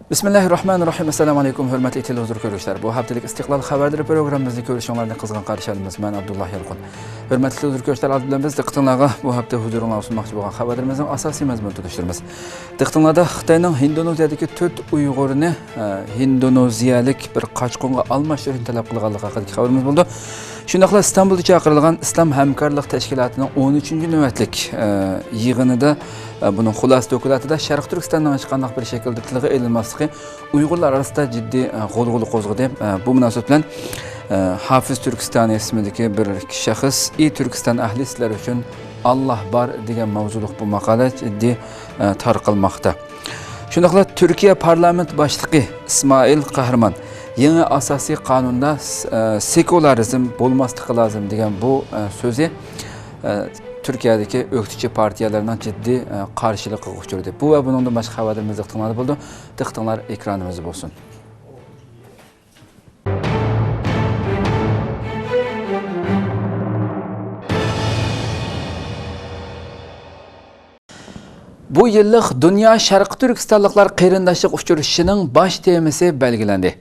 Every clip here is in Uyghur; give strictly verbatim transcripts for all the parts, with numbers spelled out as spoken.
بىسمىللاھىررەھمانىررەھىم. ئەسسالامۇ ئەلەيكۇم، ھۆرمەتلىك تېلېۋىزور كۆرۈشلەر. بۇ ھەپتىلىك ئىستىقلال خەۋەرلىرى پروگراممىمىزنى كۆرۈشۈڭلارنى قىزغىن قارشى ئالىمىز. مەن ئابدۇللا يالقۇن. ھۆرمەتلىك تېلېۋىزور كۆرۈشلەر، ئالدى بىلەن بىز دىققىتىڭلارغا بۇ ھەپتە ھۇزۇرۇڭلارغا سۇنماقچى بولغان خەۋەرلىرىمىزنىڭ ئاساسىي مەزمۇنى تونۇشتۇرىمىز. دىققىتىڭلاردا خىتاينىڭ ھىندونېزىيەدىكى تۆت ئۇيغۇرنى، ئە، ھىندونېزىيەلىك بىر قاچقۇنغا ئالماشتۇرۇشنى تەلەپ قىلغانلىقى ھەققىدىكى خەۋىرىمىز بولىدۇ. شۇنداقلا ئىستانبۇلدا چاقىرىلغان ئىسلام ھەمكارلىق تەشكىلاتىنىڭ ئون ئۈچىنچى نۆۋەتلىك، ئە، يىغىنىدا، ئە، بۇنىڭ خۇلاسە دوكلاتىدا شەرقىي تۈركىستاننىڭ ھېچقانداق بىر شەكىلدە تىلغا ئېلىنماسلىقى ئۇيغۇرلار ئارىسىدا جىددىي، ئە، غۇلغۇلا قوزغىدى. ئە، بۇ مۇناسىۋەت بىلەن، ئە، ھافىز تۈركىستانى ئىسمىدىكى بىر شەخس، ئى تۈركىستان ئەھلى، سىلەر ئۈچۈن ئاللاھ بار دېگەن ماۋزۇلۇق بۇ ماقالە جىددىي، ئە، تارقالماقتا. شۇنداقلا تۈركىيە پارلامېنت باشلىقى ئىسمائىل قەھرىمان يېڭى ئاساسىي قانۇندا س-، ئە، سېكۇلارىزم بولماسلىقى لازىم دېگەن بۇ، ئە، سۆزى، ئە، تۈركىيەدىكى ئۆكتىچى پارتىيەلەرنىڭ جىددىي، ئە، قارشىلىقىغا ئۇچرىدى. بۇ ۋە بۇنىڭدىن باشقا خەۋەرلىرىمىز دىققىتىڭلاردا بولىدۇ. دىققىتىڭلار ئېكرانىمىزدا بولسۇن. بۇ يىللىق دۇنيا شەرقىي تۈركىستانلىقلار قېرىنداشلىق ئۇچرىشىشىنىڭ باش تېمىسى بەلگىلەندى.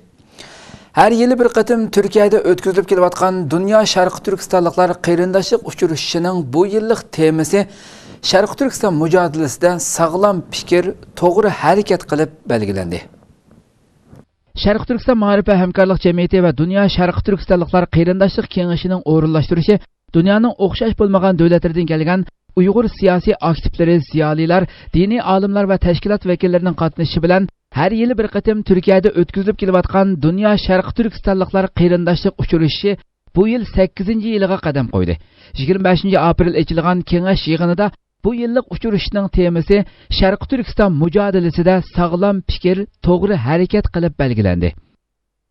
ھەر يىلى بىر قېتىم تۈركىيەدە ئۆتكۈزۈلۈپ كېلىۋاتقان دۇنيا شەرقىي تۈركىستانلىقلار قېرىنداشلىق ئۇچرىشىشىنىڭ بۇ يىللىق تېمىسى شەرقىي تۈركىستان مۇجادىلىسىدە ساغلام پىكىر، توغرا ھەرىكەت قىلىپ بەلگىلەندى. شەرقىي تۈركىستان مائارىپ ۋە ھەمكارلىق جەمئىيىتى ۋە دۇنيا شەرقىي تۈركىستانلىقلار قېرىنداشلىق كېڭىشىنىڭ ئورۇنلاشتۇرۇشى دۇنيانىڭ ئوخشاش بولمىغان دۆلەتلىرىدىن كەلگەن ئۇيغۇر سىياسىي ئاكتىپلىرى، زىيالىيلار، دىنىي ئالىملار ۋە تەشكىلات ۋەكىللىرىنىڭ قاتنىشىشى بىلەن ھەر يىلى بىر قېتىم تۈركىيەدە ئۆتكۈزۈلۈپ كېلىۋاتقان دۇنيا شەرقىي تۈركىستانلىقلار قېرىنداشلىق ئۇچرىشىشى بۇ يىل سەككىزىنچى يىلىغا قەدەم قويدى. يىگىرمە بەشىنچى ئاپرېل ئېچىلغان كېڭەش يىغىنىدا بۇ يىللىق ئۇچرىشىشنىڭ تېمىسى شەرقىي تۈركىستان مۇجادىلىسىدە ساغلام پىكىر، توغرا ھەرىكەت قىلىپ بەلگىلەندى.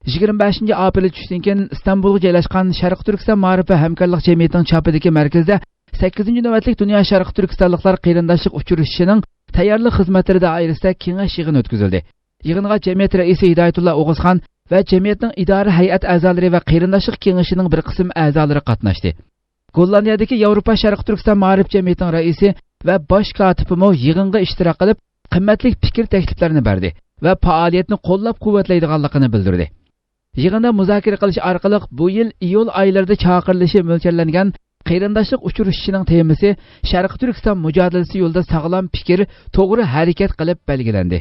يىگىرمە بەشىنچى ئاپرېل چۈشتىن كېيىن ئىستانبۇلغا جايلاشقان شەرقىي تۈركىستان مائارىپ ۋە ھەمكارلىق جەمئىيىتىنىڭ چاپىدىكى مەركىزىدە سەككىزىنچى نۆۋەتلىك دۇنيا شەرقىي تۈركىستانلىقلار قېرىنداشلىق ئۇچرىشىشىنىڭ تەييارلىق خىزمەتلىرى دائىرىسىدە كېڭەش يىغىنى ئۆتكۈزۈلدى. يىغىنغا جەمئىيەت رەئىسى ھىدايەتۇللا ئوغۇزخان ۋە جەمئىيەتنىڭ ئىدارە ھەيئەت ئەزالىرى ۋە قېرىنداشلىق كېڭىشىنىڭ بىر قىسىم ئەزالىرى قاتناشتى. گوللاندىيەدىكى ياۋروپا شەرقىي تۈركىستان مائارىپ جەمئىيىتىنىڭ رەئىسى ۋە باش كاتىپىمۇ يىغىنغا ئىشتىراك قىلىپ، قىممەتلىك پىكىر تەكلىپلەرنى بەردى ۋە پائالىيەتنى قوللاپ-قۇۋۋەتلەيدىغانلىقىنى بىلدۈردى. يىغىندا مۇزاكىرە قىلىش ئارقىلىق بۇ يىل ئىيۇل ئايلىرىدا چاقىرىلىشى مۆلچەرلەنگەن قېرىنداشلىق ئۇچرىشىشىنىڭ تېمىسى شەرقىي تۈركىستان مۇجادىلىسى يولىدا ساغلام پىكىر، توغرا ھەرىكەت قىلىپ بەلگىلەندى.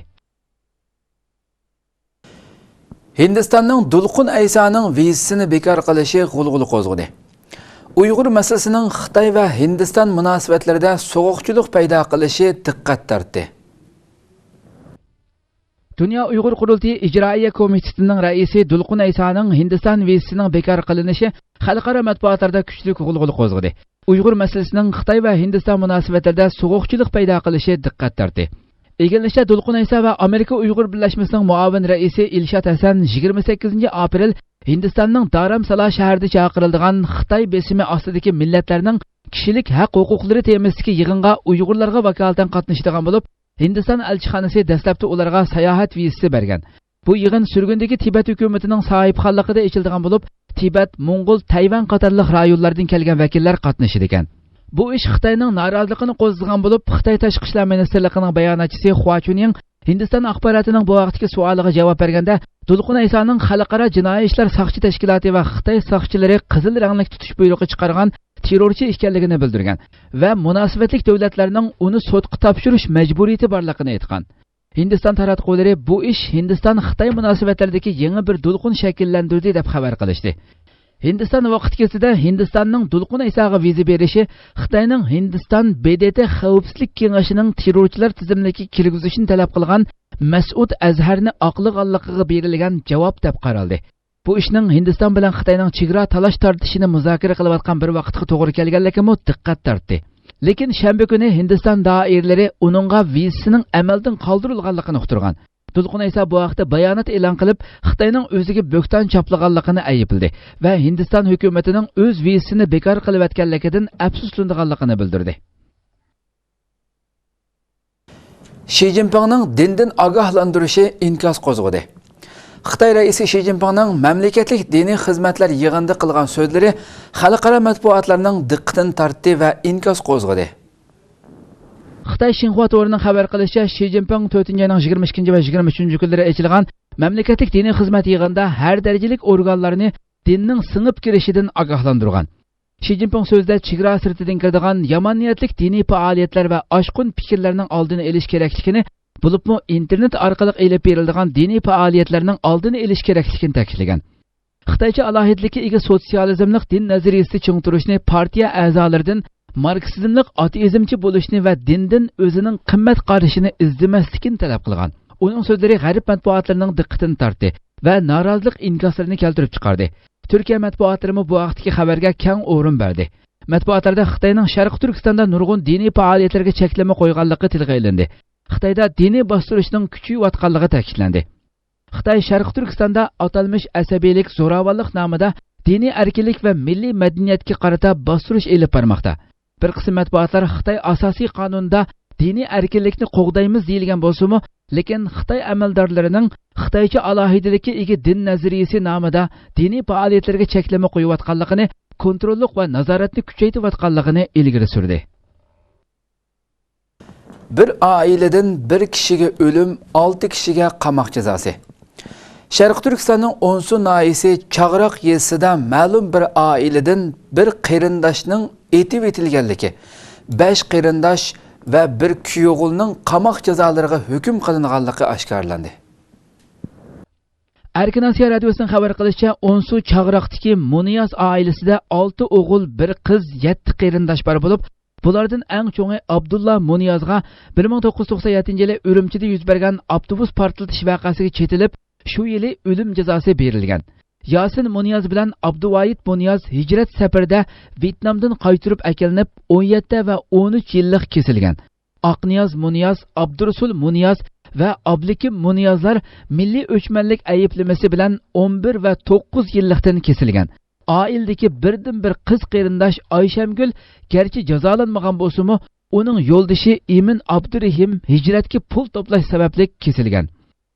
ھىندىستاننىڭ دۇلقۇن ئەيسانىڭ ۋىزىسىنى بىكار قىلىشى غۇلغۇلا قوزغىدى. ئۇيغۇر مەسىلىسىنىڭ خىتاي ۋە ھىندىستان مۇناسىۋەتلىرىدە سوغۇقچىلىق پەيدا قىلىشى دىققەت تارتتى. دۇنيا ئۇيغۇر قۇرۇلتىيى ئىجرائىيە كومىتېتىنىڭ رەئىسى دۇلقۇن ئەيسانىڭ ھىندىستان ۋىزىسىنىڭ بىكار قىلىنىشى خەلقئارا مەتبۇئاتلاردا كۈچلۈك غۇلغۇلا قوزغىدى. ئۇيغۇر مەسىلىسىنىڭ خىتاي ۋە ھىندىستان مۇناسىۋەتلىرىدە سوغۇقچىلىق پەيدا قىلىشى دىققەت تارتتى. ئىگىلىنىشىچە، دۇلقۇن ئەيسا ۋە ئامېرىكا ئۇيغۇر بىرلەشمىسىنىڭ مۇئاۋىن رەئىسى ئىلشات ھەسەن يىگىرمە سەككىزىنچى ئاپرېل ھىندىستاننىڭ دارامسالا شەھىرىدە چاقىرىلىدىغان خىتاي بېسىمى ئاستىدىكى مىللەتلەرنىڭ كىشىلىك ھەق ھوقۇقلىرى تېمىسىدىكى يىغىنغا ئۇيغۇرلارغا ۋاكالىتەن قاتنىشىدىغان بولۇپ، ھىندىستان ئەلچىخانىسى دەسلەپتە ئۇلارغا ساياھەت ۋىزىسى بەرگەن. بۇ يىغىن سۈرگۈندىكى تىبەت ھۆكۈمىتىنىڭ ساھىبخانلىقىدا ئېچىلىدىغان بولۇپ، تىبەت، موڭغۇل، تەيۋەن قاتارلىق رايونلاردىن كەلگەن ۋەكىللەر قاتنىشىدىكەن. بۇ ئىش خىتاينىڭ نارازىلىقىنى قوزغىغان بولۇپ، خىتاي تاشقى ئىشلار مىنىستىرلىقىنىڭ باياناتچىسى خۇا چۈنيىڭ ھىندىستان ئاخباراتىنىڭ بۇ ھەقتىكى سوئالىغا جاۋاب بەرگەندە، دۇلقۇن ئەيسانىڭ خەلقئارا جىنايى ئىشلار ساقچى تەشكىلاتى ۋە خىتاي ساقچىلىرى قىزىل رەڭلىك تۇتۇش بۇيرۇقى چىقارغان تېررورچى ئىكەنلىكىنى بىلدۈرگەن ۋە مۇناسىۋەتلىك دۆلەتلەرنىڭ ئۇنى سوتقا تاپشۇرۇش مەجبۇرىيىتى بارلىقىنى ئېيتقان. ھىندىستان تاراتقۇلىرى بۇ ئىش ھىندىستان-خىتاي مۇناسىۋەتلىرىدىكى يېڭى بىر دولقۇن شەكىللەندۈردى دەپ خەۋەر قىلىشتى. ھىندىستان ۋاقىت گېزىتىدە ھىندىستاننىڭ دۇلقۇن ئەيساغا ۋىزا بېرىشى خىتاينىڭ ھىندىستان ب د ت خەۋپسىزلىك كېڭىشىنىڭ تېررورچىلار تىزىملىكىگە كىرگۈزۈشنى تەلەپ قىلغان مەسئۇد ئەزھەرنى ئاقلىغانلىقىغا بېرىلگەن جاۋاب دەپ قارالدى. بۇ ئىشنىڭ ھىندىستان بىلەن خىتاينىڭ چېگرا تالاش تارتىشىنى مۇزاكىرە قىلىۋاتقان بىر ۋاقىتقا توغرا كەلگەنلىكىمۇ دىققەت تارتتى. لېكىن شەنبە كۈنى ھىندىستان دائىرىلىرى ئۇنىڭغا ۋىزىسىنىڭ ئەمەلدىن قالدۇرۇلغانلىقىنى ئۇقتۇرغان. دۇلقۇن ئەيسا بۇ ھەقتە بايانات ئېلان قىلىپ، خىتاينىڭ ئۆزىگە بۆھتان چاپلىغانلىقىنى ئەيىبلىدى ۋە ھىندىستان ھۆكۈمىتىنىڭ ئۆز ۋىزىسىنى بىكار قىلىۋەتكەنلىكىدىن ئەپسۇسلىنىدىغانلىقىنى بىلدۈردى. شى جىنپىڭنىڭ دىندىن ئاگاھلاندۇرۇشى ئىنكاس قوزغىدى. خىتاي رەئىسى شى جىنپىڭنىڭ مەملىكەتلىك دىنىي خىزمەتلەر يىغىنىدا قىلغان سۆزلىرى خەلقئارا مەتبۇئاتلارنىڭ دىققىتىنى تارتتى ۋە ئىنكاس قوزغىدى. خىتاي شىنخۇا تورىنىڭ خەۋەر قىلىشىچە، شى جىنپىڭ تۆتىنچى ئاينىڭ يىگىرمە ئىككىنچى ۋە يىگىرمە ئۈچىنچى كۈنلىرى ئېچىلغان مەملىكەتلىك دىنىي خىزمەت يىغىنىدا ھەر دەرىجىلىك ئورگانلارنى دىننىڭ سىڭىپ كىرىشىدىن ئاگاھلاندۇرغان. شى جىنپىڭ سۆزىدە چېگرا سىرتىدىن كىرىدىغان يامان نىيەتلىك دىنىي پائالىيەتلەر ۋە ئاشقۇن پىكىرلەرنىڭ ئالدىنى ئېلىش كېرەكلىكىنى، بولۇپمۇ ئىنتېرنېت ئارقىلىق ئېلىپ بېرىلىدىغان دىنىي پائالىيەتلەرنىڭ ئالدىنى ئېلىش كېرەكلىكىنى تەكىتلىگەن. خىتايچە ئالاھىدىلىككە ئىگە سوتسىيالىزملىق دىن نەزەرىيىسىنى چىڭ تۇرۇشنى پارتىيە ئەزالىرىدىن ماركسىزملىق ئاتېئىزمچى بولۇشنى ۋە دىندىن ئۆزىنىڭ قىممەت قارىشىنى ئىزدىمەسلىكىنى تەلەپ قىلغان. ئۇنىڭ سۆزلىرى غەرب مەتبۇئاتلىرىنىڭ دىققىتىنى تارتتى ۋە نارازىلىق ئىنكاسلىرىنى كەلتۈرۈپ چىقاردى. تۈركىيە مەتبۇئاتلىرىمۇ بۇ ھەقتىكى خەۋەرگە كەڭ ئورۇن بەردى. مەتبۇئاتلاردا خىتاينىڭ شەرقىي تۈركىستاندا نۇرغۇن دىنىي پائالىيەتلەرگە چەكلىمە قويغانلىقى تىلغا ئېلىندى. خىتايدا دىنىي باستۇرۇشنىڭ كۈچىيىۋاتقانلىقى تەكىتلەندى. خىتاي شەرقىي تۈركىستاندا ئاتالمىش ئەسەبىيلىك، زوراۋانلىق نامىدا دىنىي ئەركىنلىك ۋە مىللىي مەدەنىيەتكە قارىتا باستۇرۇش ئېلىپ بارماقتا. بىر قىسىم مەتبۇئاتلار خىتاي ئاساسىي قانۇنىدا دىنىي ئەركىنلىكنى قوغدايمىز دېيىلگەن بولسىمۇ، لېكىن خىتاي ئەمەلدارلىرىنىڭ خىتايچە ئالاھىدىلىككە ئىگە دىن نەزەرىيىسى نامىدا دىنىي پائالىيەتلەرگە چەكلىمە قويۇۋاتقانلىقىنى، كونتروللۇق ۋە نازارەتنى كۈچەيتىۋاتقانلىقىنى ئىلگىرى سۈردى. بىر ئائىلىدىن بىر كىشىگە ئۆلۈم، ئالتە كىشىگە قاماق جازاسى. شەرقىي تۈركىستاننىڭ ئونسۇ ناھىيەسى چاغراق يېزىسىدا مەلۇم بىر ئائىلىدىن بىر قېرىنداشنىڭ ئېتىۋېتىلگەنلىكى، بەش قېرىنداش ۋە بىر كۈيئوغۇلنىڭ قاماق جازالىرىغا ھۆكۈم قىلىنغانلىقى ئاشكارىلاندى. ئەركىن ئاسىيا رادىيوسىنىڭ خەۋەر قىلىشىچە، ئونسۇ چاغراقتىكى مۇنىياز ئائىلىسىدە ئالتە ئوغۇل، بىر قىز، يەتتە قېرىنداش بار بولۇپ، بۇلاردىن ئەڭ چوڭى ئابدۇللا مۇنىيازغا بىر مىڭ توققۇز يۈز توقسان يەتتىنچى يىلى ئۈرۈمچىدە يۈز بەرگەن ئاپتوبۇس پارتلىتىش ۋەقەسىگە چېتىلىپ، شۇ يىلى ئۆلۈم جازاسى بېرىلگەن. ياسىن مۇنىياز بىلەن ئابدۇۋايىت مۇنىياز ھىجرەت سەپىرىدە ۋيېتنامدىن قايتۇرۇپ ئەكېلىنىپ، ئون يەتتە ۋە ئون ئۈچ يىللىق كېسىلگەن. ئاقنىياز مۇنىياز، ئابدۇرۇسۇل مۇنىياز ۋە ئابلىكىم مۇنىيازلار مىللىي ئۆچمەنلىك ئەيىبلىمىسى بىلەن ئون بىر ۋە توققۇز يىللىقتىن كېسىلگەن. ئائىلىدىكى بىردىنبىر قىز قېرىنداش ئايشەمگۈل گەرچە جازالانمىغان بولسىمۇ، ئۇنىڭ يولدىشى ئىمىن ئابدۇرېھىم ھىجرەتكە پۇل توپلاش سەۋەبلىك كېسىلگەن.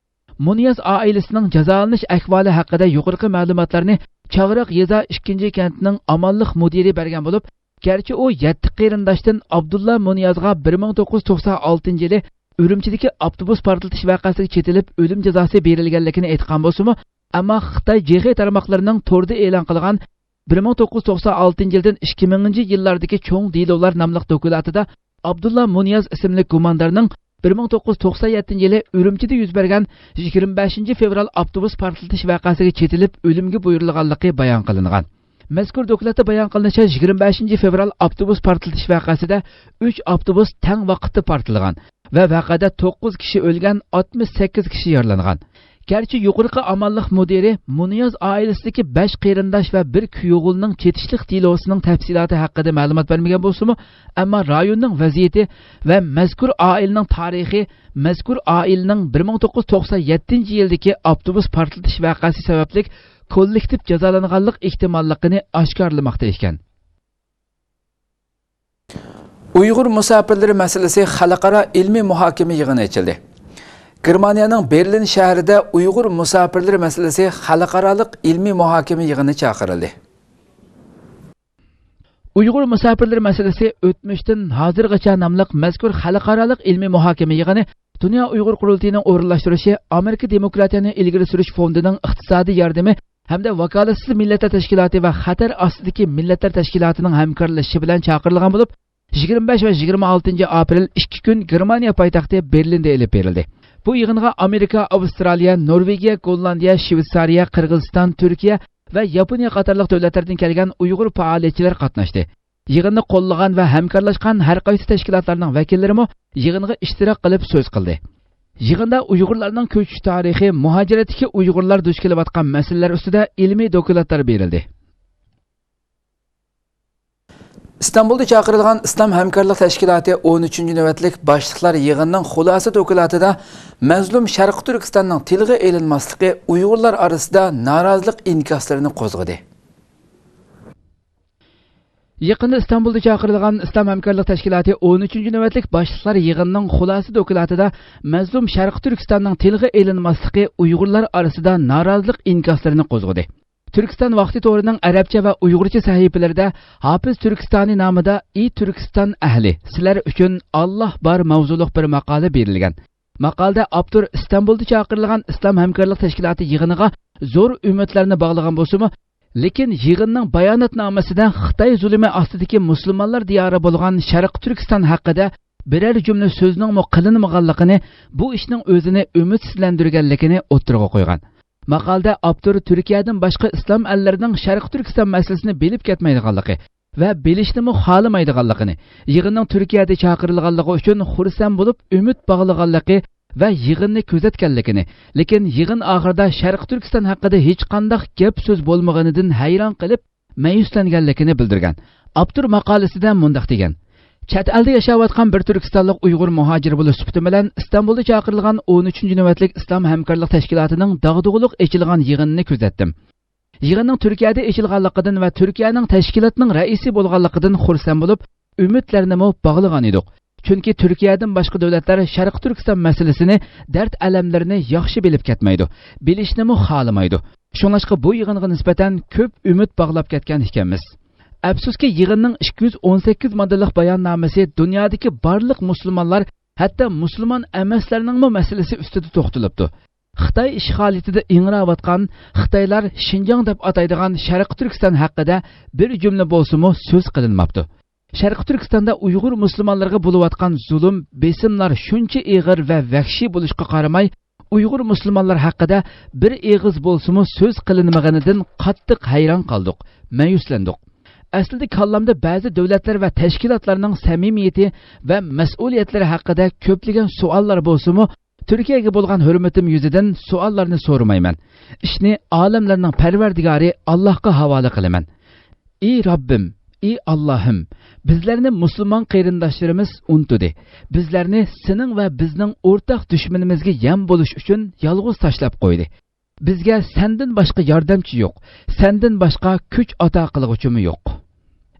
مۇنىياز ئائىلىسىنىڭ جازالىنىش ئەھۋالى ھەققىدە يۇقىرىقى مەلۇماتلارنى چاغراق يېزا ئىككىنچى كەنتىنىڭ ئامانلىق مۇدىرى بەرگەن بولۇپ، گەرچە ئۇ يەتتە قېرىنداشتىن ئابدۇللا مۇنىيازغا بىر مىڭ توققۇز يۈز توقسان ئالتىنچى يىلى ئۈرۈمچىدىكى ئاپتوبۇس پارتلىتىش ۋەقەسىگە چېتىلىپ ئۆلۈم جازاسى بېرىلگەنلىكىنى ئېيتقان بولسىمۇ، ئەمما خىتاي جېخې تارماقلىرىنىڭ توردا ئېلان قىلغان بىر مىڭ توققۇز يۈز توقسان ئالتىنچى يىلدىن ئىككى مىڭىنچى يىللاردىكى چوڭ دېلولار ناملىق دوكلاتىدا ئابدۇللا مۇنىياز ئىسىملىك گۇماندارنىڭ بىر مىڭ توققۇز يۈز توقسان يەتتىنچى يىلى ئۈرۈمچىدە يۈز بەرگەن يىگىرمە بەشىنچى فېۋرال ئاپتوبۇس پارتلىتىش ۋەقەسىگە چېتىلىپ ئۆلۈمگە بۇيرۇلغانلىقى بايان قىلىنغان. مەزكۇر دوكلاتتا بايان قىلىنىشىچە، يىگىرمە بەشىنچى فېۋرال ئاپتوبۇس پارتلىتىش ۋەقەسىدە ئۈچ ئاپتوبۇس تەڭ ۋاقىتتا پارتلىغان ۋە ۋەقەدە توققۇز كىشى ئۆلگەن، ئاتمىش سەككىز كىشى يارىلانغان. گەرچە يۇقىرىقى ئامانلىق مۇدىرى مۇنىياز ئائىلىسىدىكى بەش قېرىنداش ۋە بىر كۈيئوغۇلنىڭ چېتىشلىق دېلوسىنىڭ تەپسىلاتى ھەققىدە مەلۇمات بەرمىگەن بولسىمۇ، ئەمما رايوننىڭ ۋەزىيىتى ۋە مەزكۇر ئائىلىنىڭ تارىخى مەزكۇر ئائىلىنىڭ بىر مىڭ توققۇز يۈز توقسان يەتتىنچى يىلدىكى ئاپتوبۇس پارتلىتىش ۋەقەسى سەۋەبلىك كوللېكتىپ جازالانغانلىق ئېھتىماللىقىنى ئاشكارىلىماقتا ئىكەن. ئۇيغۇر مۇساپىرلىرى مەسىلىسى خەلقئارا ئىلمىي مۇھاكىمە يىغىنى ئېچىلدى. گېرمانىيەنىڭ بېرلىن شەھىرىدە ئۇيغۇر مۇساپىرلىرى مەسىلىسى خەلقئارالىق ئىلمىي مۇھاكىمە يىغىنى چاقىرىلدى. ئۇيغۇر مۇساپىرلىرى مەسىلىسى ئۆتمۈشتىن ھازىرغىچە ناملىق مەزكۇر خەلقئارالىق ئىلمىي مۇھاكىمە يىغىنى دۇنيا ئۇيغۇر قۇرۇلتىيىنىڭ ئورۇنلاشتۇرۇشى، ئامېرىكا دېموكراتىيەنى ئىلگىرى سۈرۈش فوندىنىڭ ئىقتىسادىي ياردىمى ھەمدە ۋاكالەتسىز مىللەتلەر تەشكىلاتى ۋە خەتەر ئاستىدىكى مىللەتلەر تەشكىلاتىنىڭ ھەمكارلىشىشى بىلەن چاقىرىلغان بولۇپ، يىگىرمە بەش ۋە يىگىرمە ئالتىنچى ئاپرېل ئىككى كۈن گېرمانىيە پايتەختى بېرلىندا ئېلىپ بېرىلدى. بۇ يىغىنغا ئامېرىكا، ئاۋسترالىيە، نورۋېگىيە، گوللاندىيە، شۋېتسارىيە، قىرغىزىستان، تۈركىيە ۋە ياپونىيە قاتارلىق دۆلەتلەردىن كەلگەن ئۇيغۇر پائالىيەتچىلىرى قاتناشتى. يىغىننى قوللىغان ۋە ھەمكارلاشقان ھەر قايسى تەشكىلاتلارنىڭ ۋەكىللىرىمۇ يىغىنغا ئىشتىراك قىلىپ سۆز قىلدى. يىغىندا ئۇيغۇرلارنىڭ كۆچۈش تارىخى، مۇھاجىرەتتىكى ئۇيغۇرلار دۇچ كېلىۋاتقان مەسىلىلەر ئۈستىدە ئىلمىي دوكلاتلار بېرىلدى. ئىستانبۇلدا چاقىرىلغان ئىسلام ھەمكارلىق تەشكىلاتى ئون ئۈچىنچى نۆۋەتلىك باشلىقلار يىغىنىنىڭ خۇلاسە دوكلاتىدا مەزلۇم شەرقىي تۈركىستاننىڭ تىلغا ئېلىنماسلىقى ئۇيغۇرلار ئارىسىدا نارازىلىق ئىنكاسلىرىنى قوزغىدى. يېقىندا ئىستانبۇلدا چاقىرىلغان ئىسلام ھەمكارلىق تەشكىلاتى ئون ئۈچىنچى نۆۋەتلىك باشلىقلار يىغىنىنىڭ خۇلاسە دوكلاتىدا مەزلۇم شەرقىي تۈركىستاننىڭ تىلغا ئېلىنماسلىقى ئۇيغۇرلار ئارىسىدا نارازىلىق ئىنكاسلىرىنى قوزغىدى. تۈركىستان ۋاقتى تورىنىڭ ئەرەبچە ۋە ئۇيغۇرچە سەھىپىلىرىدە ھاپىز تۈركىستانى نامىدا «ئى تۈركىستان ئەھلى، سىلەر ئۈچۈن ئاللاھ بار» ماۋزۇلۇق بىر ماقالە بېرىلگەن. ماقالىدە ئاپتور ئىستانبۇلدا چاقىرىلغان ئىسلام ھەمكارلىق تەشكىلاتى يىغىنىغا زور ئۈمىدلەرنى باغلىغان بولسىمۇ، لېكىن يىغىننىڭ باياناتنامىسىدە خىتاي زۇلۇمى ئاستىدىكى مۇسۇلمانلار دىيارى بولغان شەرقىي تۈركىستان ھەققىدە بىرەر جۈملە سۆزنىڭمۇ قىلىنمىغانلىقىنى، بۇ ئىشنىڭ ئۆزىنى ئۈمىدسىزلەندۈرگەنلىكىنى ئوتتۇرىغا قويغان. ماقالىدە ئاپتور تۈركىيەدىن باشقا ئىسلام ئەللىرىنىڭ شەرقىي تۈركىستان مەسىلىسىنى بىلىپ كەتمەيدىغانلىقى ۋە بىلىشنىمۇ خالىمايدىغانلىقىنى، يىغىننىڭ تۈركىيەدە چاقىرىلغانلىقى ئۈچۈن خۇرسەن بولۇپ ئۈمىد باغلىغانلىقى ۋە يىغىننى كۆزەتكەنلىكىنى، لېكىن يىغىن ئاخىرىدا شەرقىي تۈركىستان ھەققىدە ھېچقانداق گەپ سۆز بولمىغىنىدىن ھەيران قېلىپ، مەيۈسلەنگەنلىكىنى بىلدۈرگەن. ئاپتور ماقالىسىدە مۇنداق دېگەن: «چەت ئەلدە ياشاۋاتقان بىر تۈركىستانلىق ئۇيغۇر مۇھاجىر بولۇش سۈپىتىم بىلەن ئىستانبۇلدا چاقىرىلغان ئون ئۈچىنچى نۆۋەتلىك ئىسلام ھەمكارلىق تەشكىلاتىنىڭ داغدۇغىلىق ئېچىلغان يىغىنىنى كۆزەتتىم. يىغىننىڭ تۈركىيەدە ئېچىلغانلىقىدىن ۋە تۈركىيەنىڭ تەشكىلاتنىڭ رەئىسى بولغانلىقىدىن خۇرسەن بولۇپ، ئۈمىدلەرنىمۇ باغلىغان ئىدۇق. چۈنكى تۈركىيەدىن باشقا دۆلەتلەر شەرقىي تۈركىستان مەسىلىسىنى، دەرد-ئەلەملىرىنى ياخشى بىلىپ كەتمەيدۇ، بىلىشنىمۇ خالىمايدۇ. شۇڭلاشقا بۇ يىغىنغا نىسبەتەن كۆپ ئۈمىد باغلاپ كەتكەن ئىكەنمىز.» ئەپسۇسكى، يىغىننىڭ ئىككى يۈز ئون سەككىز ماددىلىق باياننامىسى دۇنيادىكى بارلىق مۇسۇلمانلار، ھەتتا مۇسۇلمان ئەمەسلەرنىڭمۇ مەسىلىسى ئۈستىدە توختىلىپتۇ. خىتاي ئىشغالىيىتىدە ئىڭراۋاتقان، خىتايلار شىنجاڭ دەپ ئاتايدىغان شەرقىي تۈركىستان ھەققىدە بىر جۈملە بولسىمۇ سۆز قىلىنماپتۇ. شەرقىي تۈركىستاندا ئۇيغۇر مۇسۇلمانلىرىغا بولۇۋاتقان زۇلۇم، بېسىملار شۇنچە ئېغىر ۋە ۋەھشىي بولۇشقا قارىماي، ئۇيغۇر مۇسۇلمانلار ھەققىدە بىر ئېغىز بولسىمۇ سۆز قىلىنمىغىنىدىن قاتتىق ھەيران قالدۇق، مەيۈسلەندۇق. ئەسلىدە كاللامدا بەزى دۆلەتلەر ۋە تەشكىلاتلارنىڭ سەمىمىيىتى ۋە مەسئۇلىيەتلىرى ھەققىدە كۆپلىگەن سوئاللار بولسىمۇ، تۈركىيەگە بولغان ھۆرمىتىم يۈزىدىن سوئاللارنى سورىمايمەن. ئىشنى ئالەملەرنىڭ پەرۋەردىگارى ئاللاھقا ھاۋالە قىلىمەن. ئى رەببىم، ئى ئاللاھىم، بىزلەرنى مۇسۇلمان قېرىنداشلىرىمىز ئۇنتۇدى. بىزلەرنى سېنىڭ ۋە بىزنىڭ ئورتاق دۈشمىنىمىزگە يەم بولۇش ئۈچۈن يالغۇز تاشلاپ قويدى. بىزگە سەندىن باشقا ياردەمچى يوق، سەندىن باشقا كۈچ ئاتا قىلغۇچىمۇ يوق.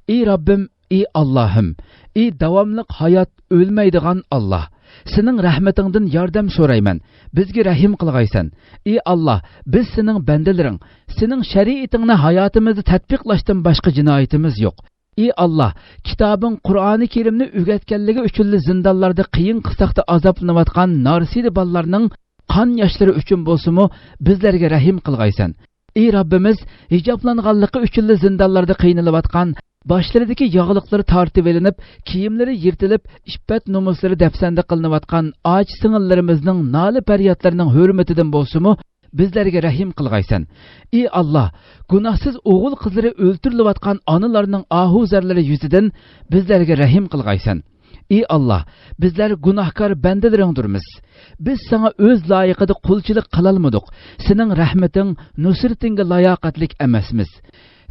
ئى رەببىم، ئى ئاللاھىم، ئى داۋاملىق ھايات، ئۆلمەيدىغان ئاللاھ، سېنىڭ رەھمىتىڭدىن ياردەم سورايمەن، بىزگە رەھىم قىلغايسەن. ئى ئاللاھ، بىز سېنىڭ بەندىلىرىڭ، سېنىڭ شەرىئىتىڭنى ھاياتىمىزدا تەتبىقلاشتىن باشقا جىنايىتىمىز يوق. ئى ئاللاھ، كىتابىڭ قۇرئانى كەرىمنى ئۆگەتكەنلىكى ئۈچۈنلا زىندانلاردا قىيىن قىستاقتا ئازابلىنىۋاتقان نارسىدە بالىلارنىڭ قان ياشلىرى ئۈچۈن بولسىمۇ بىزلەرگە رەھىم قىلغايسەن. ئى رەببىمىز، ھىجابلانغانلىقى ئۈچۈنلا زىندانلاردا قىينىلىۋاتقان، باشلىرىدىكى ياغلىقلىرى تارتىۋېلىنىپ، كىيىملىرى يىرتىلىپ، ئىپپەت-نومۇسلىرى دەپسەندە قىلىنىۋاتقان ئاچا سىڭىللىرىمىزنىڭ نالە-پەريادلىرىنىڭ ھۆرمىتىدىن بولسىمۇ بىزلەرگە رەھىم قىلغايسەن. ئى ئاللاھ، گۇناھسىز ئوغۇل-قىزلىرى ئۆلتۈرۈلۈۋاتقان ئانىلارنىڭ ئاھۇ-زارلىرى يۈزىدىن بىزلەرگە رەھىم قىلغايسەن. ئى ئاللاھ، بىزلەر گۇناھكار بەندىلىرىڭدۇرمىز. بىز ساڭا ئۆز لايىقىدا قۇلچىلىق قىلالمىدۇق. سېنىڭ رەھمىتىڭ، نۇسرىتىڭگە لاياقەتلىك ئەمەسمىز.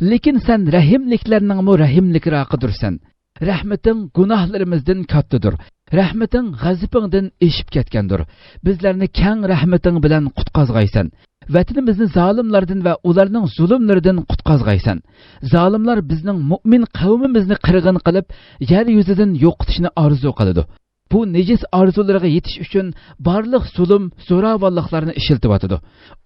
لېكىن سەن رەھىملىكلەرنىڭمۇ رەھىملىكراقىدۇرسەن. رەھمىتىڭ گۇناھلىرىمىزدىن كاتتىدۇر. رەھمىتىڭ غەزىپىڭدىن ئېشىپ كەتكەندۇر. بىزلەرنى كەڭ رەھمىتىڭ بىلەن قۇتقازغايسەن. ۋەتىنىمىزنى زالىملاردىن ۋە ئۇلارنىڭ زۇلۇملىرىدىن قۇتقازغايسەن. زالىملار بىزنىڭ مۇئمىن قەۋمىمىزنى قىرغىن قىلىپ، يەر يۈزىدىن يوقىتىشنى ئارزۇ قىلىدۇ. بۇ نىجىس ئارزۇلىرىغا يېتىش ئۈچۈن بارلىق زۇلۇم، زوراۋانلىقلارنى ئىشلىتىۋاتىدۇ.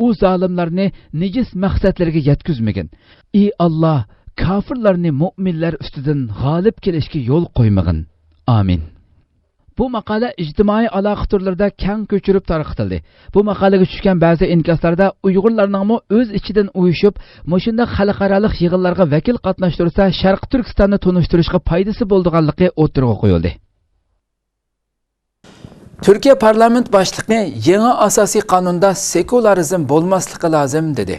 ئۇ زالىملارنى نىجىس مەقسەتلىرىگە يەتكۈزمىگىن. ئى ئاللاھ، كاپىرلارنى مۇئمىنلەر ئۈستىدىن غالىب كېلىشكە يول قويمىغىن. ئامىن. بۇ ماقالە ئىجتىمائىي ئالاقە تورلىرىدا كەڭ كۆچۈرۈپ تارقىتىلدى. بۇ ماقالىگە چۈشكەن بەزى ئىنكاسلاردا ئۇيغۇرلارنىڭمۇ ئۆز ئىچىدىن ئۇيۇشۇپ، مۇشۇنداق خەلقئارالىق يىغىنلارغا ۋەكىل قاتناشتۇرسا، شەرقىي تۈركىستاننى تونۇشتۇرۇشقا پايدىسى بولىدىغانلىقى ئوتتۇرىغا قويۇلدى. تۈركىيە پارلامېنت باشلىقى يېڭى ئاساسىي قانۇندا سېكۇلارىزم بولماسلىقى لازىم، دېدى.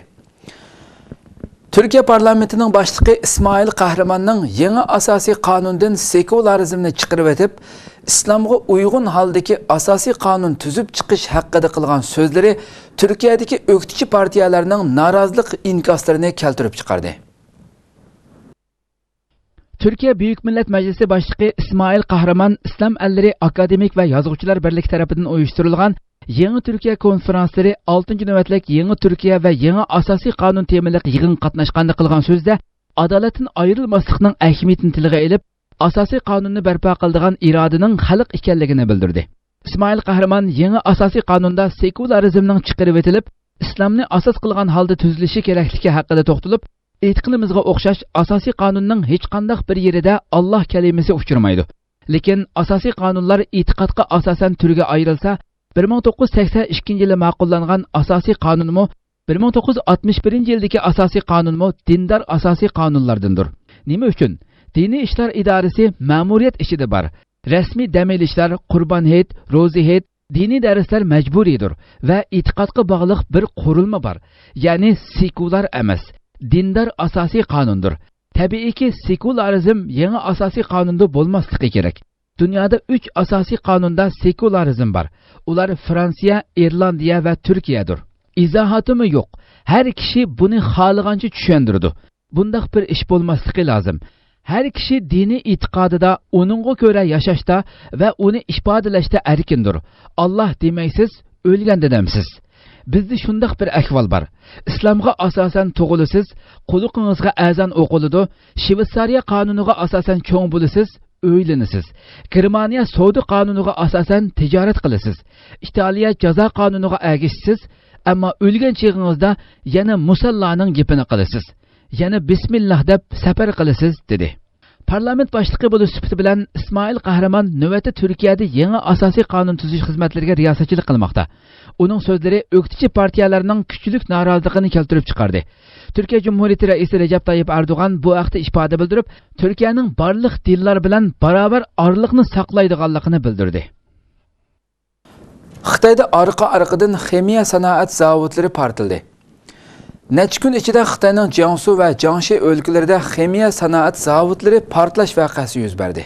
تۈركىيە پارلامېنتىنىڭ باشلىقى ئىسمائىل قەھرىماننىڭ يېڭى ئاساسىي قانۇندىن سېكۇلارىزمنى چىقىرىۋېتىپ، ئىسلامغا ئۇيغۇن ھالدىكى ئاساسىي قانۇن تۈزۈپ چىقىش ھەققىدە قىلغان سۆزلىرى تۈركىيەدىكى ئۆكتىچى پارتىيەلەرنىڭ نارازىلىق ئىنكاسلىرىنى كەلتۈرۈپ چىقاردى. تۈركىيە بۈيۈك مىللەت مەجلىسى باشلىقى ئىسمائىل قەھرىمان ئىسلام ئەللىرى ئاكادېمىك ۋە يازغۇچىلار بىرلىكى تەرىپىدىن ئۇيۇشتۇرۇلغان يېڭى تۈركىيە كونفېرانسلىرى ئالتىنچى نۆۋەتلىك يېڭى تۈركىيە ۋە يېڭى ئاساسىي قانۇن تېمىلىق يىغىنغا قاتناشقاندا قىلغان سۆزىدە، ئادالەتتىن ئايرىلماسلىقنىڭ ئەھمىيىتىنى تىلغا ئېلىپ، ئاساسىي قانۇننى بەرپا قىلىدىغان ئىرادىنىڭ خەلق ئىكەنلىكىنى بىلدۈردى. ئىسمائىل قەھرىمان يېڭى ئاساسىي قانۇندا سېكۇلارىزمنىڭ چىقىرىۋېتىلىپ، ئىسلامنى ئاساس قىلغان ھالدا تۈزۈلۈشى كېرەكلىكى ھەققىدە توختىلىپ، ئېيتقىنىمىزغا ئوخشاش، ئاساسىي قانۇننىڭ ھېچقانداق بىر يېرىدە ئاللاھ كەلىمىسى ئۇچرىمايدۇ. لېكىن ئاساسىي قانۇنلار ئېتىقادقا ئاساسەن تۈرگە ئايرىلسا، بىر مىڭ توققۇز يۈز سەكسەن ئىككىنچى يىلى ماقۇللانغان ئاساسىي قانۇنمۇ، بىر مىڭ توققۇز يۈز ئاتمىش بىرىنچى يىلدىكى ئاساسىي قانۇنمۇ دىندار ئاساسىي قانۇنلاردىندۇر. نېمە ئۈچۈن؟ دىنىي ئىشلار ئىدارىسى مەمۇرىيەت ئىچىدە بار. رەسمىي دەم ئېلىشلار، قۇربان ھېيت، روزا ھېيت، دىنىي دەرسلەر مەجبۇرىيدۇر ۋە ئېتىقادقا باغلىق بىر قۇرۇلما بار. يەنى سېكۇلار ئەمەس، دىندار ئاساسىي قانۇندۇر. تەبىئىيكى، سېكۇلارىزم يېڭى ئاساسىي قانۇندا بولماسلىقى كېرەك. دۇنيادا ئۈچ ئاساسىي قانۇندا سېكۇلارىزم بار. ئۇلار فرانسىيە، ئىرلاندىيە ۋە تۈركىيەدۇر. ئىزاھاتىمۇ يوق. ھەر كىشى بۇنى خالىغانچە چۈشەندۈرىدۇ. بۇنداق بىر ئىش بولماسلىقى لازىم. ھەر كىشى دىنىي ئېتىقادىدا، ئۇنىڭغا كۆرە ياشاشتا ۋە ئۇنى ئىپادىلەشتە ئەركىندۇر. ئاللاھ دېمەيسىز، ئۆلگەندە دەمسىز. بىزدە شۇنداق بىر ئەھۋال بار. ئىسلامغا ئاساسەن تۇغۇلىسىز، قۇلىقىڭىزغا ئەزان ئوقۇلىدۇ، شۋېتسارىيە قانۇنىغا ئاساسەن چوڭ بولىسىز، ئۆيلىنىسىز. گېرمانىيە سودا قانۇنىغا ئاساسەن تىجارەت قىلىسىز. ئىتالىيە جازا قانۇنىغا ئەگىشىسىز، ئەمما ئۆلگەن چېغىڭىزدا يەنە مۇسەللانىڭ گېپىنى قىلىسىز. يەنە بىسمىللاھ دەپ سەپەر قىلىسىز، دېدى. پارلامېنت باشلىقى بولۇش سۈپىتى بىلەن ئىسمائىل قەھرىمان نۆۋەتتە تۈركىيەدە يېڭى ئاساسىي قانۇن تۈزۈش خىزمەتلىرىگە رىياسەتچىلىك قىلماقتا. ئۇنىڭ سۆزلىرى ئۆكتىچى پارتىيەلەرنىڭ كۈچلۈك نارازىلىقىنى كەلتۈرۈپ چىقاردى. تۈركىيە جۇمھۇرىيىتى رەئىسى رەجەپ تايىپ ئەردوغان بۇ ھەقتە ئىپادە بىلدۈرۈپ، تۈركىيەنىڭ بارلىق دىنلار بىلەن باراۋەر ئارىلىقنى ساقلايدىغانلىقىنى بىلدۈردى. خىتايدا ئارقا-ئارقىدىن خىمىيە سانائەت زاۋۇتلىرى پارتلىدى. نەچچە كۈن ئىچىدە خىتاينىڭ جياڭسۇ ۋە جياڭشى ئۆلكىلىرىدە خىمىيە سانائەت زاۋۇتلىرى پارتلاش ۋەقەسى يۈز بەردى.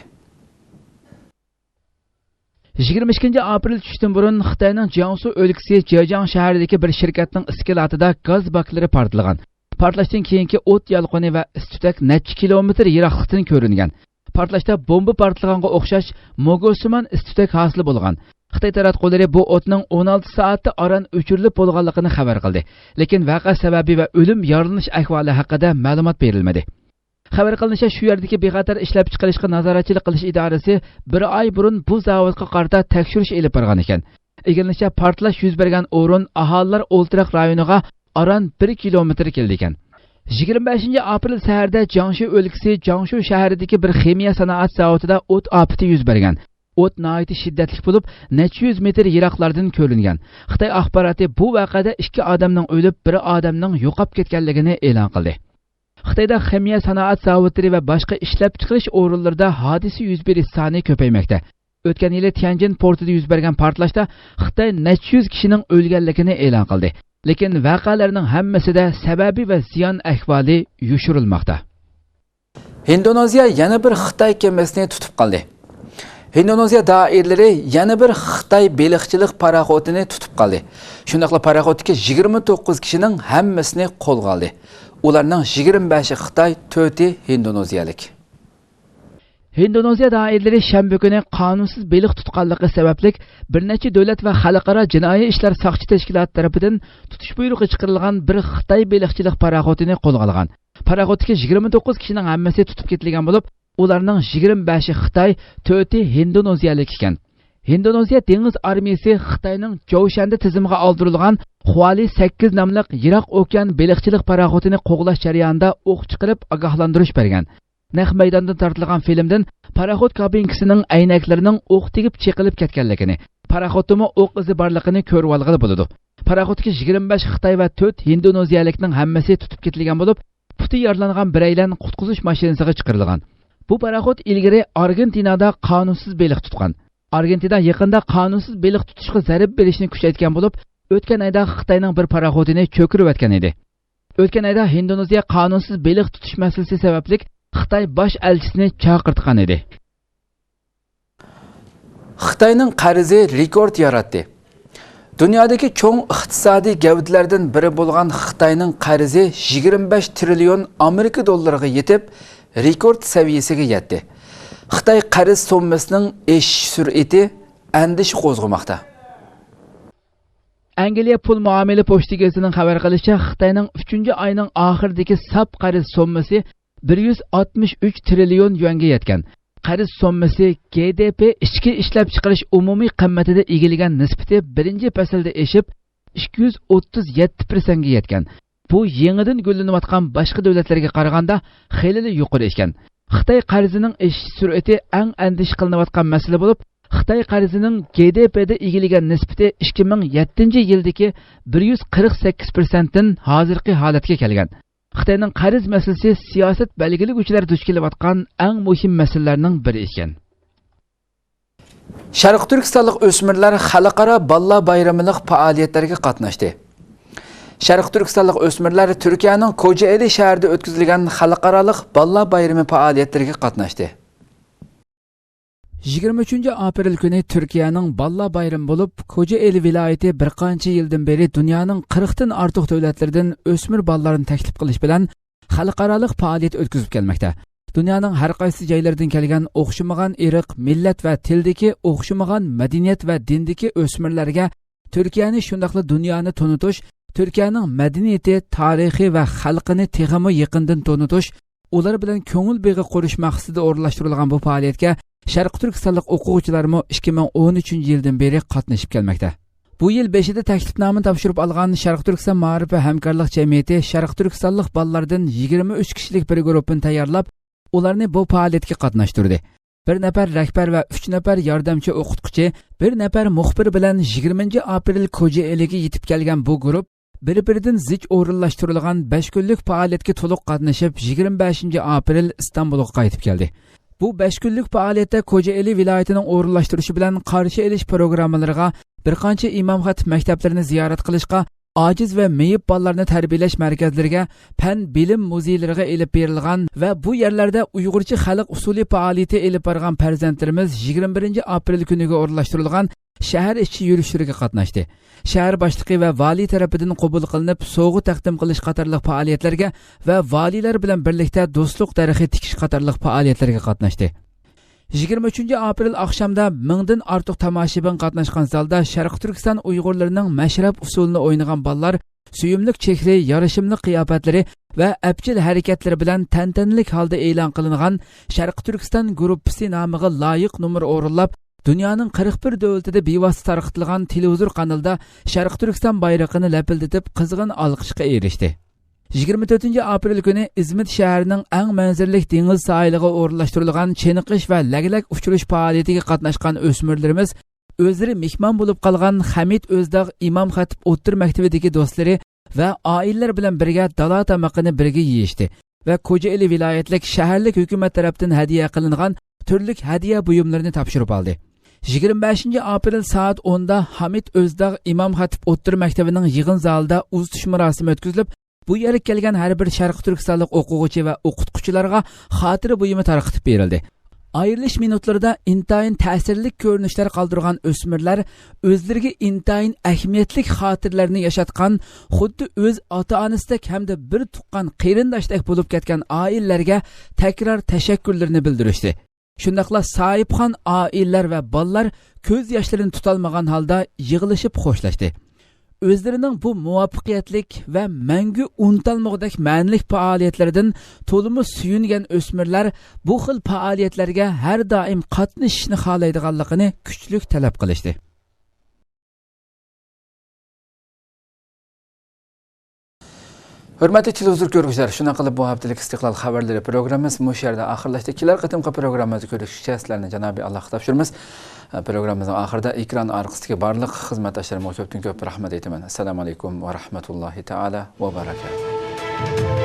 يىگىرمە ئىككىنچى ئاپرېل چۈشتىن بۇرۇن خىتاينىڭ جياڭسۇ ئۆلكىسى جېجياڭ شەھىرىدىكى بىر شىركەتنىڭ ئىسكىلاتىدا گاز باكلىرى پارتلىغان. پارتلاشتىن كېيىنكى ئوت يالقۇنى ۋە ئىس-تۈتەك نەچچە كىلومېتىر يىراقلىقتىن كۆرۈنگەن. پارتلاشتا بومبا پارتلىغانغا ئوخشاش موگۇسىمان ئىس-تۈتەك ھاسىل بولغان. خىتاي تاراتقۇلىرى بۇ ئوتنىڭ ئون ئالتە سائەتتە ئاران ئۆچۈرۈلۈپ بولغانلىقىنى خەۋەر قىلدى. لېكىن ۋەقە سەۋەبى ۋە ئۆلۈم، يارىلىنىش ئەھۋالى ھەققىدە مەلۇمات بېرىلمىدى. خەۋەر قىلىنىشىچە، شۇ يەردىكى بىخەتەر ئىشلەپچىقىرىشقا نازارەتچىلىك قىلىش ئىدارىسى بىر ئاي بۇرۇن بۇ زاۋۇتقا قارىتا تەكشۈرۈش ئېلىپ بارغان ئىكەن. ئىگىلىنىشىچە، پارتلاش يۈز بەرگەن ئورۇن ئاھالىلەر ئولتۇراق رايونىغا ئاران بىر كىلومېتىر كېلىدىكەن. يىگىرمە بەشىنچى ئاپرېل سەھەردە جياڭشى ئۆلكىسى جياڭشۇ شەھىرىدىكى بىر خىمىيە سانائەت زاۋۇتىدا ئوت ئاپىتى يۈز بەرگەن. ئوت ناھايىتى شىددەتلىك بولۇپ، نەچچە يۈز مېتىر يىراقلاردىن كۆرۈنگەن. خىتاي ئاخباراتى بۇ ۋەقەدە ئىككى ئادەمنىڭ ئۆلۈپ، بىر ئادەمنىڭ يوقاپ كەتكەنلىكىنى ئېلان قىلدى. خىتايدا خىمىيە سانائەت زاۋۇتلىرى ۋە باشقا ئىشلەپچىقىرىش ئورۇنلىرىدا ھادىسە يۈز بېرىش سانى كۆپەيمەكتە. ئۆتكەن يىلى تيەنجىن پورتىدا يۈز بەرگەن پارتلاشتا خىتاي نەچچە يۈز كىشىنىڭ ئۆلگەنلىكىنى ئېلان قىلدى. لېكىن ۋەقەلەرنىڭ ھەممىسىدە سەۋەبى ۋە زىيان ئەھۋالى يوشۇرۇلماقتا. ھىندونېزىيە يەنە بىر خىتاي كېمىسىنى تۇتۇپ قالدى. ھىندونېزىيە دائىرىلىرى يەنە بىر خىتاي بېلىقچىلىق پاراخوتىنى تۇتۇپ قالدى. شۇنداقلا پاراخوتتىكى يىگىرمە توققۇز كىشىنىڭ ھەممىسىنى قولغا ئالدى. ئۇلارنىڭ يىگىرمە بەشى خىتاي، تۆتى ھىندونېزىيەلىك. ھىندونېزىيە دائىرىلىرى شەنبە كۈنى قانۇنسىز بېلىق تۇتقانلىقى سەۋەبلىك بىر نەچچە دۆلەت ۋە خەلقئارا جىنايى ئىشلار ساقچى تەشكىلاتى تەرىپىدىن تۇتۇش بۇيرۇقى چىقىرىلغان بىر خىتاي بېلىقچىلىق پاراخوتىنى قولغا ئالغان. پاراخوتتىكى يىگىرمە توققۇز كىشىنىڭ ھەممىسى تۇتۇپ كېتىلگەن بولۇپ، ئۇلارنىڭ يىگىرمە بەشى خىتاي، تۆتى ھىندونېزىيەلىك ئىكەن. ھىندونېزىيە دېڭىز ئارمىيىسى خىتاينىڭ جوۋشەندە تىزىمغا ئالدۇرۇلغان خۇالى سەككىز ناملىق يىراق ئوكيان بېلىقچىلىق پاراخوتىنى قوغلاش جەريانىدا ئوق چىقىرىپ ئاگاھلاندۇرۇش بەرگەن. نەق مەيداندىن تارتىلغان فىلىمدىن پاراخوت كابىنكىسىنىڭ ئەينەكلىرىنىڭ ئوق تېگىپ چېقىلىپ كەتكەنلىكىنى، پاراخوتتىمۇ ئوق ئىزى بارلىقىنى كۆرۈۋالغىلى بولىدۇ. پاراخوتتىكى يىگىرمە بەش خىتاي ۋە تۆت ھىندونېزىيەلىكنىڭ ھەممىسى تۇتۇپ كېتىلگەن بولۇپ، پۇتى يارىلانغان بىرەيلەن قۇتقۇزۇش ماشىنىسىغا چىقىرىلغان. بۇ پاراخوت ئىلگىرى ئارگېنتىنادا قانۇنسىز بېلىق تۇتقان. ئارگېنتىنا يېقىندا قانۇنسىز بېلىق تۇتۇشقا زەربە بېرىشنى كۈچەيتكەن بولۇپ، ئۆتكەن ئايدا خىتاينىڭ بىر پاراخوتىنى چۆكۈرۈۋەتكەن ئىدى. ئۆتكەن ئايدا ھىندونېزىيە قانۇنسىز بېلىق تۇتۇش مەسىلىسى سەۋەبلىك خىتاي باش ئەلچىسىنى چاقىرتقان ئىدى. خىتاينىڭ قەرزى رېكورت ياراتتى. دۇنيادىكى چوڭ ئىقتىسادىي گەۋدىلەردىن بىرى بولغان خىتاينىڭ قەرزى يىگىرمە بەش تىرىليون ئامېرىكا دوللىرىغا يېتىپ، رېكورت سەۋىيەسىگە يەتتى. خىتاي قەرز سوممىسىنىڭ ئېشىش سۈرئىتى ئەندىشە قوزغىماقتا. ئەنگلىيە پۇل مۇئامىلە پوچتا گېزىتىنىڭ خەۋەر قىلىشىچە، خىتاينىڭ ئۈچىنچى ئاينىڭ ئاخىرىدىكى ساپ قەرز سوممىسى بىر يۈز ئاتمىش ئۈچ تىرىليون يۈەنگە يەتكەن. قەرز سوممىسى گ د پ، ئىچكى ئىشلەپچىقىرىش ئومۇمىي قىممىتىدە ئىگىلىگەن نىسبىتى بىرىنچى پەسىلدە ئېشىپ، ئىككى يۈز ئوتتۇز يەتتە پىرسەنتكە يەتكەن. بۇ يېڭىدىن گۈللىنىۋاتقان باشقا دۆلەتلەرگە قارىغاندا خېلىلا يۇقىرى ئىكەن. خىتاي قەرزىنىڭ ئېشىش سۈرئىتى ئەڭ ئەندىشە قىلىنىۋاتقان مەسىلە بولۇپ، خىتاي قەرزىنىڭ گ د پ دا ئىگىلىگەن نىسبىتى ئىككى مىڭ يەتتىنچى يىلدىكى بىر يۈز قىرىق سەككىز پىرسەنتتىن ھازىرقى ھالەتكە كەلگەن. خىتاينىڭ قەرز مەسىلىسى سىياسەت بەلگىلىگۈچىلەر دۇچ كېلىۋاتقان ئەڭ مۇھىم مەسىلىلەرنىڭ بىرى ئىكەن. شەرقىي تۈركىستانلىق ئۆسمۈرلەر خەلقئارا بالىلار بايرىمىلىق پائالىيەتلەرگە قاتناشتى. شەرقىي تۈركىستانلىق ئۆسمۈرلەر تۈركىيەنىڭ كوجائېلى شەھىرىدە ئۆتكۈزۈلگەن خەلقئارالىق بالىلار بايرىمى پائالىيەتلىرىگە قاتناشتى. يىگىرمە ئۈچىنچى ئاپرېل كۈنى تۈركىيەنىڭ بالىلار بايرىمى بولۇپ، كوجائېلى ۋىلايىتى بىر قانچە يىلدىن بېرى دۇنيانىڭ قىرىقتىن ئارتۇق دۆلەتلىرىدىن ئۆسمۈر بالىلارنى تەكلىپ قىلىش بىلەن خەلقئارالىق پائالىيەت ئۆتكۈزۈپ كەلمەكتە. دۇنيانىڭ ھەر قايسى جايلىرىدىن كەلگەن ئوخشىمىغان ئىرق، مىللەت ۋە تىلدىكى، ئوخشىمىغان مەدەنىيەت ۋە دىندىكى ئۆسمۈرلەرگە تۈركىيەنى شۇنداقلا دۇنيانى تونۇتۇش، تۈركىيەنىڭ مەدەنىيىتى، تارىخى ۋە خەلقىنى تېخىمۇ يېقىندىن تونۇتۇش، ئۇلار بىلەن كۆڭۈل بېغى قۇرۇش مەقسىتىدە ئورۇنلاشتۇرۇلغان بۇ پائالىيەتكە شەرقىي تۈركىستانلىق ئوقۇغۇچىلارمۇ ئىككى مىڭ ئون ئۈچىنچى يىلدىن بېرى قاتنىشىپ كەلمەكتە. بۇ يىل بېشىدا تەكلىپنامىنى تاپشۇرۇپ ئالغان شەرقىي تۈركىستان مائارىپ ۋە ھەمكارلىق جەمئىيىتى شەرقىي تۈركىستانلىق بالىلاردىن يىگىرمە ئۈچ كىشىلىك بىر گۇرۇپپىنى تەييارلاپ، ئۇلارنى بۇ پائالىيەتكە قاتناشتۇردى. بىر نەپەر رەھبەر ۋە ئۈچ نەپەر ياردەمچى ئوقۇتقۇچى، بىر نەپەر مۇخبىر بىلەن يىگىرمىنچى ئاپرېل كوجائېلىگە يېتىپ كەلگەن بۇ گۇرۇپ بىر-بىرىدىن زىچ ئورۇنلاشتۇرۇلغان بەش كۈنلۈك پائالىيەتكە تولۇق قاتنىشىپ، يىگىرمە بەشىنچى ئاپرېل ئىستانبۇلغا قايتىپ كەلدى. بۇ بەش كۈنلۈك پائالىيەتتە كوجائېلى ۋىلايىتىنىڭ ئورۇنلاشتۇرۇشى بىلەن قارشى ئېلىش پروگراممىلىرىغا بىر قانچە ئىمام خەتىپ مەكتەپلىرىنى زىيارەت قىلىشقا، ئاجىز ۋە مېيىپ بالىلارنى تەربىيەلەش مەركەزلىرىگە، پەن بىلىم مۇزېيلىرىغا ئېلىپ بېرىلغان ۋە بۇ يەرلەردە ئۇيغۇرچە خەلق ئۇسسۇلى پائالىيىتى ئېلىپ بارغان پەرزەنتلىرىمىز يىگىرمە بىرىنچى ئاپرېل كۈنىگە ئورۇنلاشتۇرۇلغان شەھەر ئىچى يۈرۈشلىرىگە قاتناشتى. شەھەر باشلىقى ۋە ۋالىي تەرىپىدىن قوبۇل قىلىنىپ، سوۋغا تەقدىم قىلىش قاتارلىق پائالىيەتلەرگە ۋە ۋالىيلار بىلەن بىرلىكتە دوستلۇق دەرىخى تىكىش قاتارلىق پائالىيەتلەرگە قاتناشتى. يىگىرمە ئۈچىنچى ئاپرېل ئاخشامدا مىڭدىن ئارتۇق تاماشىبىن قاتناشقان زالدا شەرقىي تۈركىستان ئۇيغۇرلىرىنىڭ مەشرەپ ئۇسسۇلىنى ئوينىغان بالىلار سۆيۈملۈك چېھرى، يارىشىملىق قىياپەتلىرى ۋە ئەپچىل ھەرىكەتلىرى بىلەن تەنتەنىلىك ھالدا ئېلان قىلىنغان شەرقىي تۈركىستان گۇرۇپپىسى نامىغا لايىق نومۇر ئورۇنلاپ، دۇنيانىڭ قىرىق بىر دۆلىتىدە بىۋاسىتە تارقىتىلغان تېلېۋىزور قانىلىدا شەرقىي تۈركىستان بايرىقىنى لەپىلدىتىپ، قىزغىن ئالقىشقا ئېرىشتى. يىگىرمە تۆتىنچى ئاپرېل كۈنى ئىزمىت شەھىرىنىڭ ئەڭ مەنزىرىلىك دېڭىز ساھىلىغا ئورۇنلاشتۇرۇلغان چېنىقىش ۋە لەگلەك ئۇچۇرۇش پائالىيىتىگە قاتناشقان ئۆسمۈرلىرىمىز ئۆزلىرى مېھمان بولۇپ قالغان خەمىت ئۆزداغ ئىمام خەتىپ ئوتتۇرا مەكتىۋىدىكى دوستلىرى ۋە ئائىلىلەر بىلەن بىرگە دالا تامىقىنى بىرگە يېيىشتى ۋە كوجائېلى ۋىلايەتلىك شەھەرلىك ھۆكۈمەت تەرەپتىن ھەدىيە قىلىنغان تۈرلۈك ھەدىيە بۇيۇملىرىنى تاپشۇرۇپ ئالدى. يىگىرمە بەشىنچى ئاپرېل سائەت ئوندا خەمىت ئۆزداغ ئىمام خەتىپ ئوتتۇرا مەكتىۋىنىڭ يىغىن زالىدا ئۇزىتىش مۇراسىمى ئۆتكۈزۈلۈپ، بۇ يەرگە كەلگەن ھەر بىر شەرقىي تۈركىستانلىق ئوقۇغۇچى ۋە ئوقۇتقۇچىلارغا خاتىرە بۇيۇمى تارقىتىپ بېرىلدى. ئايرىلىش مىنۇتلىرىدا ئىنتايىن تەسىرلىك كۆرۈنۈشلەر قالدۇرغان ئۆسمۈرلەر ئۆزلىرىگە ئىنتايىن ئەھمىيەتلىك خاتىرىلەرنى ياشاتقان، خۇددى ئۆز ئاتا-ئانىسىدەك ھەمدە بىر تۇغقان قېرىنداشتەك بولۇپ كەتكەن ئائىلىلەرگە تەكرار تەشەككۈرلىرىنى بىلدۈرۈشتى. شۇنداقلا ساھىبخان ئائىلىلەر ۋە بالىلار كۆز ياشلىرىنى تۇتالمىغان ھالدا يىغلىشىپ خوشلاشتى. ئۆزلىرىنىڭ بۇ مۇۋەپپەقىيەتلىك ۋە مەڭگۈ ئۇنتۇلمىغۇدەك مەنىلىك پائالىيەتلىرىدىن تولىمۇ سۆيۈنگەن ئۆسمۈرلەر بۇ خىل پائالىيەتلەرگە ھەر دائىم قاتنىشىشنى خالايدىغانلىقىنى كۈچلۈك تەلەپ قىلىشتى. ھۆرمەتلىك تېلېۋىزور كۆرگۈچىلەر، شۇنداق قىلىپ بۇ ھەپتىلىك ئىستىقلال خەۋەرلىرى پروگراممىمىز مۇشۇ يەردە ئاخىرلاشتى. كېلەر قېتىمقى پروگراممىمىزدا كۆرۈشكىچە سىلەرنى جانابى ئاللاھقا تاپشۇرىمىز. پروگراممىمىزنىڭ ئاخىرىدا ئېكران ئارقىسىدىكى بارلىق خىزمەتداشلىرىمغا كۆپتىن كۆپ رەھمەت ئېيتىمەن. ئەسسالامۇ ئەلەيكۇم ۋە رەھمەتۇللاھى تائالا ۋە بەرەكاتۇھ.